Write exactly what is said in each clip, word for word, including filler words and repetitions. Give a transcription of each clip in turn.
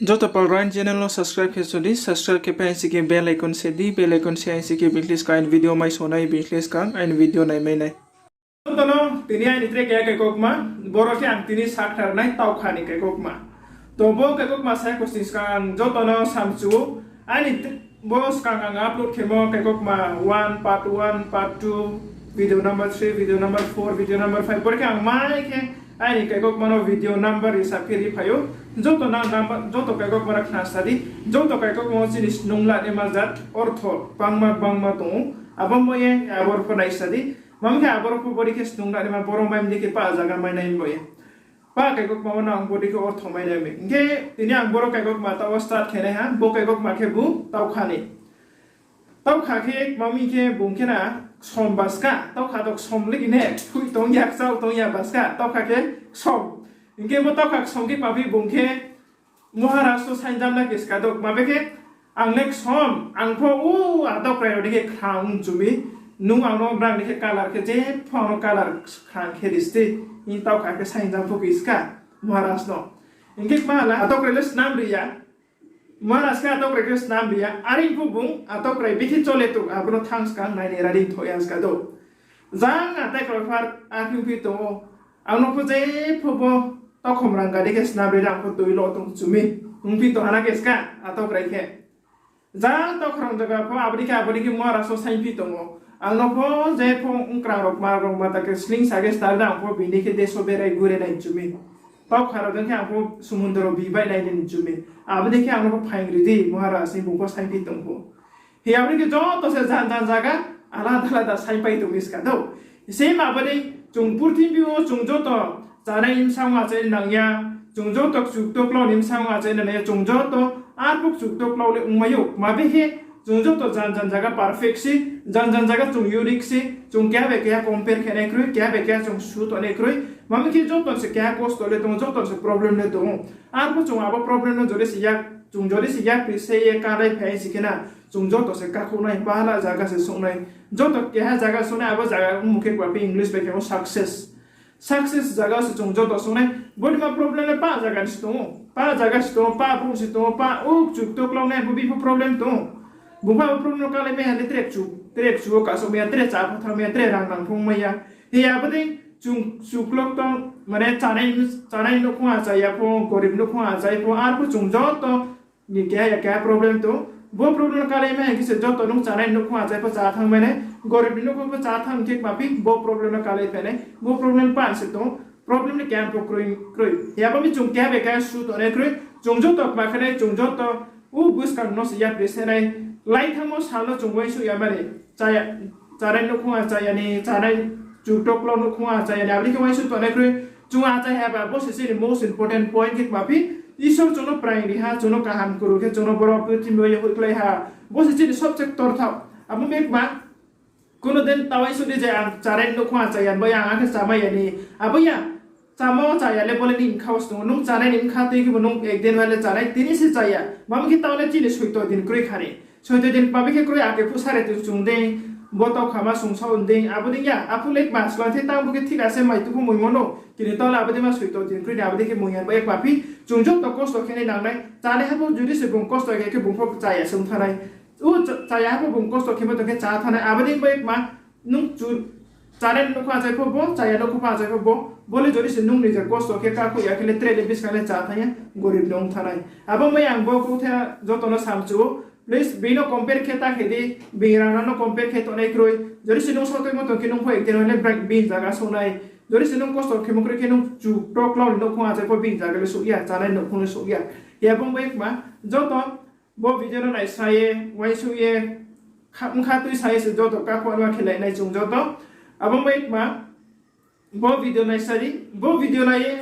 Joto pal Rain channel no subscribe khe sodi, subscribe khe pai si khe bell icon se di, bell icon se ai si khe bini khe skang aini video mai sonai, bini khe skang aini video naimai nai. Joto no tini aini tre keha kaikokma, boro khe ang tini sakthar nai taukha ni kaikokma. To bo kaikokma sa kosni skang ang joto no samchu ou, aini bo skang ang upload khemo kaikokma one, part one, part two, video number three, video number four, video number five, boro khe ang mai khe aini kaikokma no video number hisab khe ri phai ou. Joto nang number, joto kaikokma no khna sa di, joto kaikokma wo chini snung lanaima jat ortho bangma bangma tong ou. Abo mo ye aboro pho nai sa di. Mami khe aboro pho bori khe snung lanaima boro mai mdi khe pa zaga mai nai bo ye. Pa kaikokma wo nang bori khe ortho mai nai mi. Hing khe tini ang boro kaikokma taoh wo start khe nai ha, bo kaikokma khe bu taukha ni. Taukha khe mami khe bung khe na ksom baska, taukha to ksom ligi ne, khui tong ya, kchau tong ya baska, taukha khe ksom. Hing khe bo taukha ksom khe maphi bung khe Maharaj no saingjam na khe ska do, mabe khe ang le ksom, ang pho u atokrai rao ni khe khrang ong chu mi, nung ang no brang ni khe colour khe jepho ang no colour khrang khe ri sti, hing taukha khe saingjam pho khe ska Maharaj no. Hing khe kma la atokrai le snam ri ya, Maharaj khe atokrai khe snam ri ya, are pho bung atokrai bikhe chole tong, abo no thanng skang nai ni ra ri thoh ya ska do. Jang atokrai phar akhe ongphi tong ou, ang no pho jepho bo tokhom rang gari khe snam ri ya, ang pho tui lo tong chu mi, ongphi tong ha na khe ska atokrai khe. Jang tokhrom zaga pho abo dei khe, abo dei khe Maharaj no saingphi tong ou. Ang no pho jepho ongkrang rao, kma rao, mata khe slingsa khe snam ri ya, ang pho bini khe deso berai gure nai chu mi. Taukha rao dei khe ang pho sumundro bi bai nai ni chu mi. Abo dei khe ang no pho phaing ri di, Maharaj hing bung pho saingphi tong pho. Hi abo dei khe joto se jan jan zaga alada alada saingpai tong mi ska do. Same abo dei chung purthimbi wo chung joto chanai ni bsang achai nang ya, chung joto kchuk toklau ni bsang achai nang ya, chung joto arphuh kchuk toklau le ongmai ou. Mabe khe chung joto jan jan zaga perfect se, jan jan zaga chung unique se, chung keha bai keha compare khe nai kroi, keha bai keha chung su tongnai kroi. Mami khe joto se keha kosto le tong ou, joto se problem le tong ou. Arphuh chung abo problem no jodi se yak, chung jodi se yak pri se ye kanai phai si khe na, chung joto se kakhouh nai, bahala zaga se souh nai. Joto keha zaga souh nai, abo zaga ongmo khe kma phi English bai khe o success. Success zaga se chung joto souh nai. Bodima problem le pa zaga ni se tong ou, pa zaga se tong ou, pa brouh se tong ou, pa u kchuk toklau nai, bo bipho problem tong ou. Bung pha bo problem no kalai mai ya le tre kchu, tre kchu wo kasouh mai ya, tre chá pho thanng mai ya, tre rang nang pho ongmai ya. Hi abo dei chung kchuk lok tong, mane chanai, chanai nouhkhong achai ya pho, gorib nouhkhong achai pho, arphuh chung joto ni keha ya keha problem tong ou. Bo problem no kalai mai ya khe se joto nung chanai nouhkhong achai pho chá thanng mai nai, gorib ni nouhkhong pho chá thanng khe kma phi bo problem no kalai phai nai, bo problem pan se tong ou. Problem ni keha pho kroi, kroi. Hi abo mi chung keha bai keha su tongnai kroi. Chung joto kma khe nai, chung joto u buskang no se yapri se nai. Lai thanngmo sal no chung uaingsouh ya mani, chaya, chanai nouhkhong achai ya ni, chanai kchuk toklau nouhkhong achai ya ni, abo dei khe uaingsouh tongnai kroi. Chung achai ha ba, bo se chini most important point khe kma phi, Isor chung no praing ri ha, chung no kaham kuru khe chung no boro purthimbi yo hoihkhlai ha. Bo se chini sobse ktorthaoh. Abo mi kma, kuno din ta uaingsouh di je ang chanai nouhkhong achai ya, bo ya ang akhe chámai ya ni. Abo ya, chámo chá ya le bo le nini bkha wo se tong ou. Nung chanai ni bkha tui khe bo nung ekdin bai le chanai, tini se chá ya. Mami khe taoh le chini soito din kroi kha ni. Soito din kma bai khe kroi, ake phuh sare tui chung dei, bo taukha ma sungsa un dei, abo dei ya, aphuh le kma skang the tang bo khe thik ase mai tu pho moimo no. Tini taoh le abo dei ma soito din kroi ni, abo dei khe mung ya bo ye kma phi, chung joto kosto khe nai nang nai. Chanai ha pho jodi se bung kosto khe khe bung pho chá ya se ong thanng nai. U cha-, chaya ha pho bung kosto khemo tong khe chá thanng nai. Abo dei bai kma nung chu chanai nouhkhong achai pho bo, chaya nouhkhong pho achai pho bo, bo le jodi se nung ni je kosto khe kakhouh ya khe le tre le buskang le chá thanng ya, gorib ni ong thanng nai. Abo bai ang bo kouhtha joto no samchu ou, please bini no compare khe ta khe di, bini rang no compare khe tongnai kroi. Jodi se nung saoh toimo tong khe nung pho ekdin bai le bini zaga souh nai. Jodi se nung kosto khemo kroi khe nung kchuk toklau ni nouhkhong achai pho bini zaga le souh ya, chanai nouhkhong le souh ya. Hi abo bai kma joto bo video no naisa ye, uaingsouh ye, kha-, bkha tui sa ye se joto kakhouh anma khe lai nai chung joto. Abo bai kma bo video naisa di, bo video nai ye,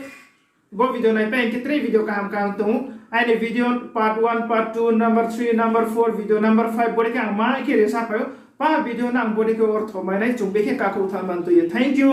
bo video nai pai hing khe tre video kaham kaham tong ou. Aini video part one, part two, number three, number four, video number five, bori khe ang mai khe resa phai ou. Pa video no ang bori khe ortho mai nai, chung bekhe kakhouh thanng man tui ye. Thank you.